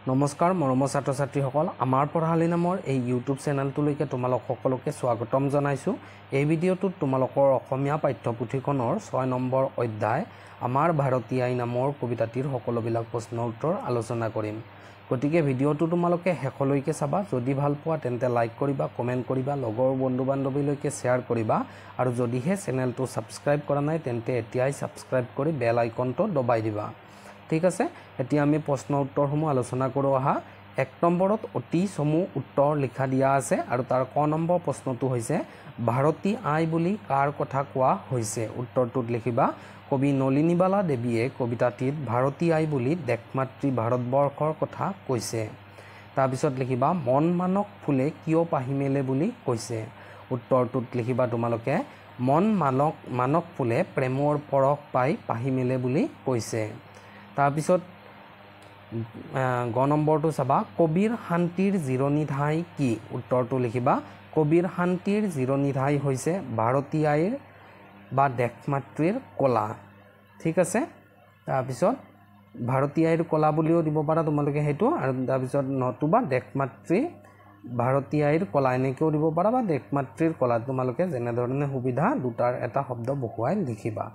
নমস্কাৰ মৰমৰ ছাত্ৰ ছাত্ৰীসকল, আমাৰ পঢ়াশালি নামৰ এই ইউটিউব চেনেলটোলৈকে তোমালোক সকলোকে স্বাগতম জনাইছোঁ। এই ভিডিঅ'টোত তোমালোকৰ অসমীয়া পাঠ্যপুথিখনৰ 6 নম্বৰ অধ্যায় আমাৰ ভাৰতী আই নামৰ কবিতাটিৰ সকলোবিলাক প্ৰশ্ন উত্তৰ আলোচনা কৰিম। গতিকে ভিডিঅ'টো তোমালোকে শেষলৈকে চাবা। যদি ভাল পোৱা তেন্তে লাইক কৰিবা, কমেণ্ট কৰিবা, লগৰ বন্ধু বান্ধৱীলৈকে শ্বেয়াৰ কৰিবা আৰু যদিহে চেনেলটো ছাবস্ক্ৰাইব কৰা নাই তেন্তে এতিয়াই ছাবস্ক্ৰাইব কৰি বেল আইকনটো দবাই দিবা। ঠিক আছে, এতিয়া আমি প্ৰশ্ন উত্তৰসমূহ আলোচনা কৰোঁ। অহা 1 নম্বৰত অতি চমু উত্তৰ লিখা দিয়া আছে আৰু তাৰ ক নম্বৰ প্ৰশ্নটো হৈছে ভাৰতী আই বুলি কাৰ কথা কোৱা হৈছে। উত্তৰটোত লিখিবা কবি নলিনীবালা দেৱীয়ে কবিতাটিত ভাৰতী আই বুলি দেশমাতৃ ভাৰতবৰ্ষৰ কথা কৈছে। তাৰপিছত লিখিবা মন মানক ফুলে কিয় পাহি মেলে বুলি কৈছে। উত্তৰটোত লিখিবা তোমালোকে মন মানক ফুলে প্ৰেমৰ পৰশ পাই পাহি মেলে বুলি কৈছে। তাৰপিছত গ নম্বৰটো চাবা, কবিৰ শান্তিৰ জিৰণি ঠাই কি। উত্তৰটো লিখিবা কবিৰ শান্তিৰ জিৰণি ঠাই হৈছে ভাৰতী আইৰ বা দেশমাতৃৰ কলা। ঠিক আছে, তাৰপিছত ভাৰতী আইৰ কলা বুলিও দিব পাৰা তোমালোকে সেইটো, আৰু তাৰপিছত নতুবা দেশমাতৃ ভাৰতী আইৰ কলা এনেকৈও দিব পাৰা বা দেশমাতৃৰ কলা, তোমালোকে যেনেধৰণে সুবিধা দুটাৰ এটা শব্দ বহুৱাই লিখিবা।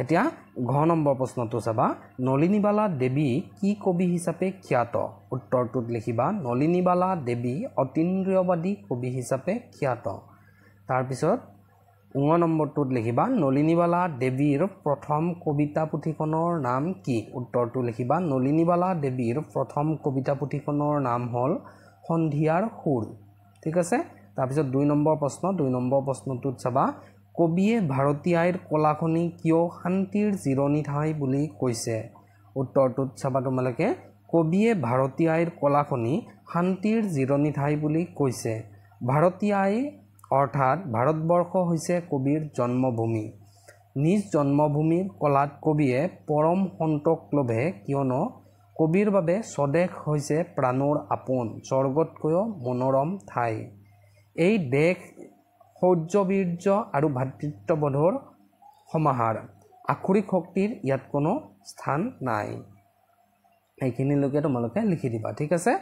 এতিয়া ঘ নম্বৰ প্ৰশ্নটো চাবা, নলিনীবালা দেৱী কি কবি হিচাপে খ্যাত। উত্তৰটোত লিখিবা নলিনীবালা দেৱী অতীন্দ্ৰিয়বাদী কবি হিচাপে খ্যাত। তাৰপিছত ঙ নম্বৰটোত লিখিবা নলিনীবালা দেৱীৰ প্ৰথম কবিতা পুথিখনৰ নাম কি। উত্তৰটো লিখিবা নলিনীবালা দেৱীৰ প্ৰথম কবিতা পুথিখনৰ নাম হ'ল সন্ধিয়াৰ সুৰ। ঠিক আছে, তাৰপিছত 2 নম্বৰ প্ৰশ্ন, 2 নম্বৰ প্ৰশ্নটোত চাবা কবিয়ে ভাৰতী আইৰ কলাখনি কিয় শান্তিৰ জিৰণি ঠাই বুলি কৈছে। উত্তৰটোত চাবা তোমালোকে কবিয়ে ভাৰতী আইৰ কলাখনি শান্তিৰ জিৰণি ঠাই বুলি কৈছে। ভাৰতী আই অৰ্থাৎ ভাৰতবৰ্ষ হৈছে কবিৰ জন্মভূমি। নিজ জন্মভূমিৰ কলাত কবিয়ে পৰম সন্তোষ লভে, কিয়নো কবিৰ বাবে স্বদেশ হৈছে প্ৰাণৰ আপোন, স্বৰ্গতকৈও মনোৰম ঠাই। এই দেশ শৌৰ্যবীৰ্য আৰু ভাতৃত্ববোধৰ সমাহাৰ, আসুৰিক শক্তিৰ ইয়াত কোনো স্থান নাই। এইখিনিলৈকে তোমালোকে লিখি দিবা। ঠিক আছে,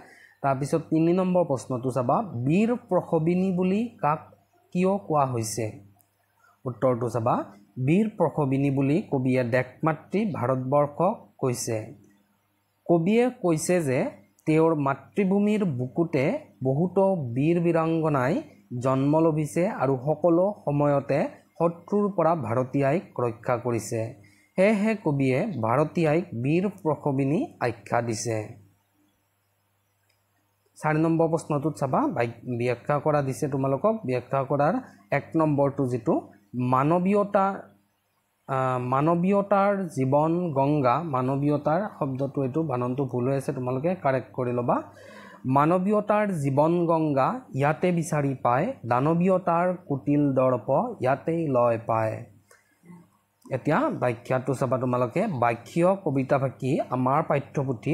তাৰপিছত 3 নম্বৰ প্ৰশ্নটো চাবা, বীৰ প্ৰসবিনী বুলি কাক কিয় কোৱা হৈছে। উত্তৰটো চাবা বীৰ প্ৰসবিনী বুলি কবিয়ে দেশমাতৃ ভাৰতবৰ্ষক কৈছে। কবিয়ে কৈছে যে তেওঁৰ মাতৃভূমিৰ বুকুতে বহুতো বীৰ বীৰাংগনাই জন্ম লভিছে আৰু সকলো সময়তে শত্ৰুৰ পৰা ভাৰতী আইক ৰক্ষা কৰিছে। সেয়েহে কবিয়ে ভাৰতী আইক বীৰ প্ৰসবিনী আখ্যা দিছে। 4 নম্বৰ প্ৰশ্নটোত চাবা ব্যাখ্যা কৰা দিছে তোমালোকক। ব্যাখ্যা কৰাৰ 1 নম্বৰটো যিটো মানৱীয়তাৰ জীৱন গংগা, মানৱীয়তাৰ শব্দটো এইটো বাননটো ভুল হৈ আছে, তোমালোকে কাৰেক্ট কৰি ল'বা। মানৱীয়তাৰ জীৱন গংগা ইয়াতে বিচাৰি পায়, দানৱীয়তাৰ কুটিল দৰ্প ইয়াতেই লয় পায়। এতিয়া ব্যাখ্যাটো চাবা তোমালোকে, বাক্য কবিতাভাষী আমাৰ পাঠ্যপুথি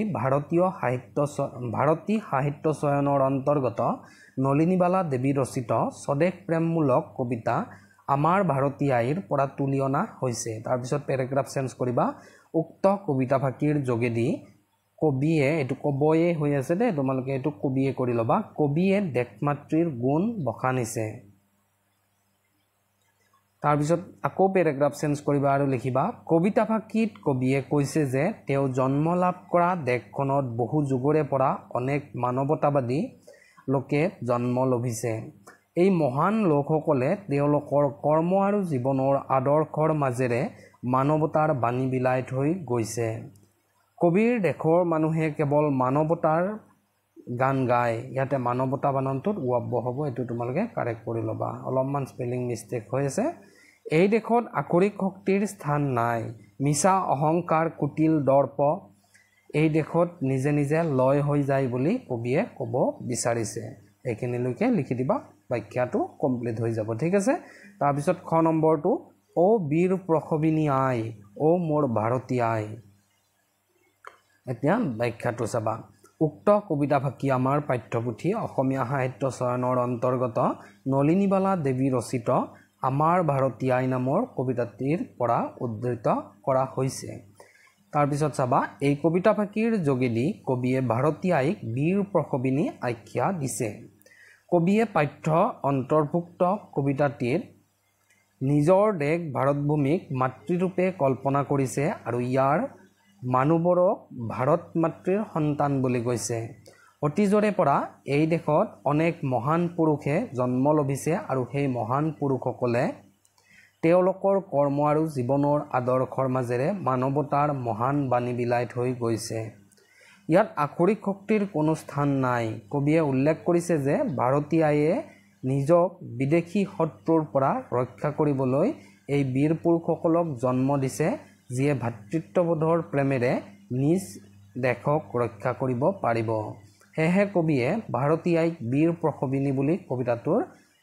ভাৰতী সাহিত্য চয়নৰ অন্তৰ্গত নলিনীবালা দেৱী ৰচিত স্বদেশ প্ৰেমমূলক কবিতা আমাৰ ভাৰতী আইৰ পৰা তুলি অনা হৈছে। তাৰপিছত পেৰাগ্ৰাফ চেঞ্জ কৰিবা। উক্ত কবিতাভাষীৰ যোগেদি কবিয়ে, এইটো কবয়ে হৈ আছে দেই, তোমালোকে এইটো কবিয়ে কৰি ল'বা, কবিয়ে দেশমাতৃৰ গুণ বখানিছে। তাৰপিছত আকৌ পেৰাগ্ৰাফ চেঞ্জ কৰিবা আৰু লিখিবা কবিতাভাষীত কবিয়ে কৈছে যে তেওঁ জন্ম লাভ কৰা দেশখনত বহু যুগৰে পৰা অনেক মানৱতাবাদী লোকে জন্ম লভিছে। এই মহান লোকসকলে তেওঁলোকৰ কৰ্ম আৰু জীৱনৰ আদৰ্শৰ মাজেৰে মানৱতাৰ বাণী বিলাই থৈ গৈছে। কবিৰ দেশৰ মানুহে কেৱল মানৱতাৰ গান গায়। ইয়াতে মানৱতা বাননটোত ৱাব্য হ'ব, এইটো তোমালোকে কাৰেক্ট কৰি ল'বা, অলপমান স্পেলিং মিষ্টেক হৈ আছে। এই দেশত আসুৰিক শক্তিৰ স্থান নাই, মিছা অহংকাৰ কুটিল দৰ্প এই দেশত নিজে নিজে লয় হৈ যায় বুলি কবিয়ে ক'ব বিচাৰিছে। এইখিনিলৈকে লিখি দিবা, ব্যাখ্যাটো কমপ্লিট হৈ যাব। ঠিক আছে, তাৰপিছত খ নম্বৰটো, অ' বীৰ প্ৰসবিনী আই, অ' মোৰ ভাৰতী আই। এতিয়া ব্যাখ্যাটো চাবা, উক্ত কবিতাভাষী আমাৰ পাঠ্যপুথি অসমীয়া সাহিত্য চয়নৰ অন্তৰ্গত নলিনীবালা দেৱী ৰচিত আমাৰ ভাৰতী আই নামৰ কবিতাটিৰ পৰা উদ্ধৃত কৰা হৈছে। তাৰপিছত চাবা, এই কবিতাফাঁকিৰ যোগেদি কবিয়ে ভাৰতী আইক বীৰ প্ৰসৱিনী আখ্যা দিছে। কবিয়ে পাঠ্য অন্তৰ্ভুক্ত কবিতাটিত নিজৰ দেশ ভাৰতভূমিক মাতৃৰূপে কল্পনা কৰিছে আৰু ইয়াৰ মানুহবোৰক ভাৰত মাতৃৰ সন্তান বুলি কৈছে। অতীজৰে পৰা এই দেশত অনেক মহান পুৰুষে জন্ম লভিছে আৰু সেই মহান পুৰুষসকলে তেওঁলোকৰ কৰ্ম আৰু জীৱনৰ আদৰ্শৰ মাজেৰে মানৱতাৰ মহান বাণী বিলাই থৈ গৈছে। ইয়াত আসুৰিক শক্তিৰ কোনো স্থান নাই। কবিয়ে উল্লেখ কৰিছে যে ভাৰতী আইয়ে নিজক বিদেশী শত্ৰুৰ পৰা ৰক্ষা কৰিবলৈ এই বীৰ পুৰুষসকলক জন্ম দিছে, যিয়ে ভাতৃত্ববোধৰ প্ৰেমেৰে নিজ দেশক ৰক্ষা কৰিব পাৰিব। সেয়েহে কবিয়ে ভাৰতী আইক বীৰ প্ৰসৱিনী বুলি কবিতাটোৰ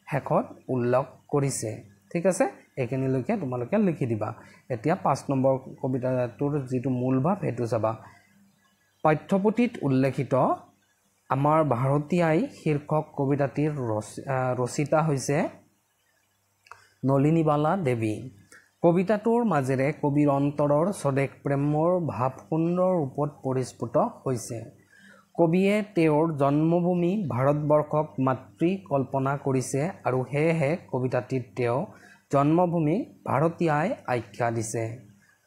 শেষত উল্লেখ কৰিছে। ঠিক আছে, এইখিনিলৈকে তোমালোকে লিখি দিবা। এতিয়া 5 নম্বৰ কবিতাটোৰ যিটো মূল ভাৱ সেইটো চাবা। পাঠ্যপুথিত উল্লেখিত আমাৰ ভাৰতী আই শীৰ্ষক কবিতাটিৰ ৰচিতা হৈছে নলিনীবালা দেৱী। কবিতাটোৰ মাজেৰে কবিৰ অন্তৰৰ স্বদেশ প্ৰেমৰ ভাৱ সুন্দৰ ৰূপত পৰিস্ফুট হৈছে। কবিয়ে তেওঁৰ জন্মভূমি ভাৰতবৰ্ষক মাতৃ কল্পনা কৰিছে আৰু সেয়েহে কবিতাটিত তেওঁ জন্মভূমিক ভাৰতী আই আখ্যা দিছে।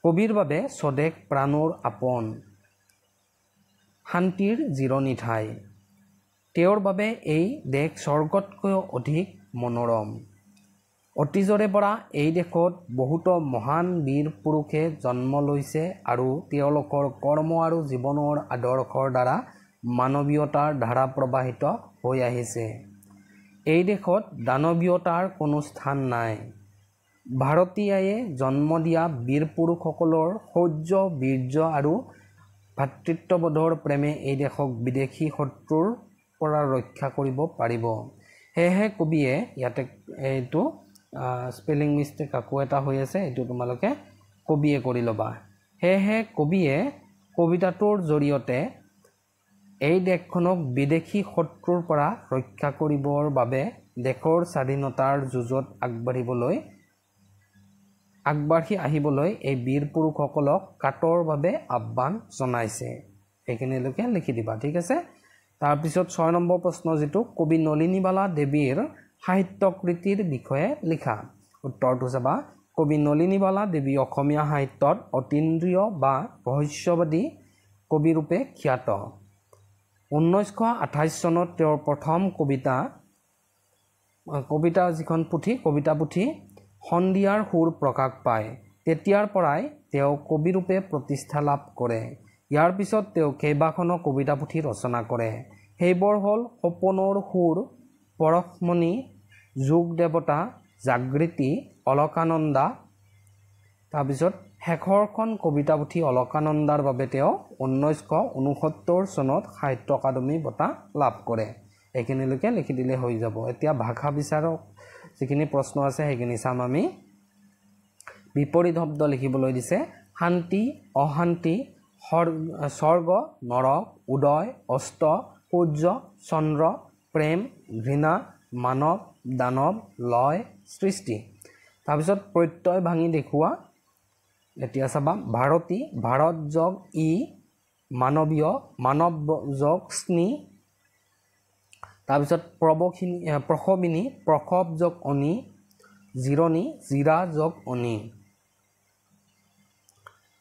কবিৰ বাবে স্বদেশ প্ৰাণৰ আপোন, শান্তিৰ জিৰণি ঠাই। তেওঁৰ বাবে এই দেশ স্বৰ্গতকৈও অধিক মনোৰম। অতীজৰে পৰা এই দেশত বহুতো মহান বীৰ পুৰুষে জন্ম লৈছে আৰু তেওঁলোকৰ কৰ্ম আৰু জীৱনৰ আদৰ্শৰ দ্বাৰা মানৱীয়তাৰ ধাৰা প্ৰবাহিত হৈ আহিছে। এই দেশত দানৱীয়তাৰ কোনো স্থান নাই। ভাৰতী আইয়ে জন্ম দিয়া বীৰ পুৰুষসকলৰ শৌৰ্য, বীৰ্য আৰু ভাতৃত্ববোধৰ প্ৰেমে এই দেশক বিদেশী শত্ৰুৰ পৰা ৰক্ষা কৰিব পাৰিব। সেয়েহে কবিয়ে ইয়াতে এইটো স্পেলিং মিষ্টেক আকৌ এটা হৈ আছে, এইটো তোমালোকে কবিয়ে কৰি ল'বা। সেয়েহে কবিয়ে কবিতাটোৰ জৰিয়তে এই দেশখনক বিদেশী শত্ৰুৰ পৰা ৰক্ষা কৰিবৰ বাবে দেশৰ স্বাধীনতাৰ যুঁজত আগবাঢ়ি আহিবলৈ এই বীৰ পুৰুষসকলক কাতৰভাৱে আহ্বান জনাইছে। এইখিনিলৈকে লিখি দিবা, ঠিক আছে। তাৰপিছত 6 নম্বৰ প্ৰশ্ন যিটো, কবি নলিনীবালা দেৱীৰ সাহিত্যকৃতিৰ বিষয়ে লিখা। উত্তৰটো চাবা, কবি নলিনীবালা দেৱী অসমীয়া সাহিত্যত অতীন্দ্ৰিয় বা ৰহস্যবাদী কবিৰূপে খ্যাত। 1928 চনত তেওঁৰ প্ৰথম কবিতা যিখন পুথি, কবিতা পুথি সন্ধিয়াৰ সুৰ প্ৰকাশ পায়। তেতিয়াৰ পৰাই তেওঁ কবিৰূপে প্ৰতিষ্ঠা লাভ কৰে। ইয়াৰ পিছত তেওঁ কেইবাখনো কবিতা পুথি ৰচনা কৰে। সেইবোৰ হ'ল সপোনৰ সুৰ, পৰশমণি, যোগ দেৱতা, জাগৃতি, অলকানন্দা। তাৰপিছত শেষৰখন কবিতা পুথি অলকানন্দাৰ বাবে তেওঁ 1969 চনত সাহিত্য অকাডেমি বঁটা লাভ কৰে। এইখিনিলৈকে লিখি দিলে হৈ যাব। এতিয়া ভাষা বিচাৰক যিখিনি প্ৰশ্ন আছে সেইখিনি চাম আমি। বিপৰীত শব্দ লিখিবলৈ দিছে। শান্তি, অশান্তি, স্বৰ্গ, নৰক, উদয়, অস্ত, সূৰ্য, চন্দ্ৰ, প্ৰেম, ঘৃণা, মানৱ, দানৱ, লয়, সৃষ্টি। তাৰপিছত প্ৰত্যয় ভাঙি দেখুওৱা। এতিয়া চাবা, ভাৰতী, ভাৰত যোগ ই, মানৱীয়, মানৱ যোগ স্নি। তাৰপিছত প্ৰসৱিনী, প্ৰসৱ যোগ অনি, জিৰণি, জিৰা যোগ অনি।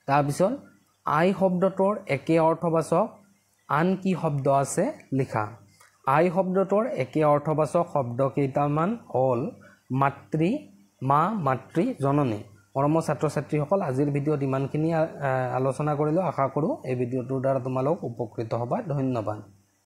তাৰপিছত আই শব্দটোৰ একে অৰ্থবাচক আন কি শব্দ আছে লিখা। আই শব্দটোৰ একে অৰ্থবাচক শব্দ কেইটামান হ'ল মাতৃ, মা, মাতৃ, জননী। মৰমৰ ছাত্ৰ ছাত্ৰীসকল, আজিৰ ভিডিঅ'ত ইমানখিনি আলোচনা কৰিলোঁ। আশা কৰোঁ এই ভিডিঅ'টোৰ দ্বাৰা তোমালোক উপকৃত হ'বা। ধন্যবাদ।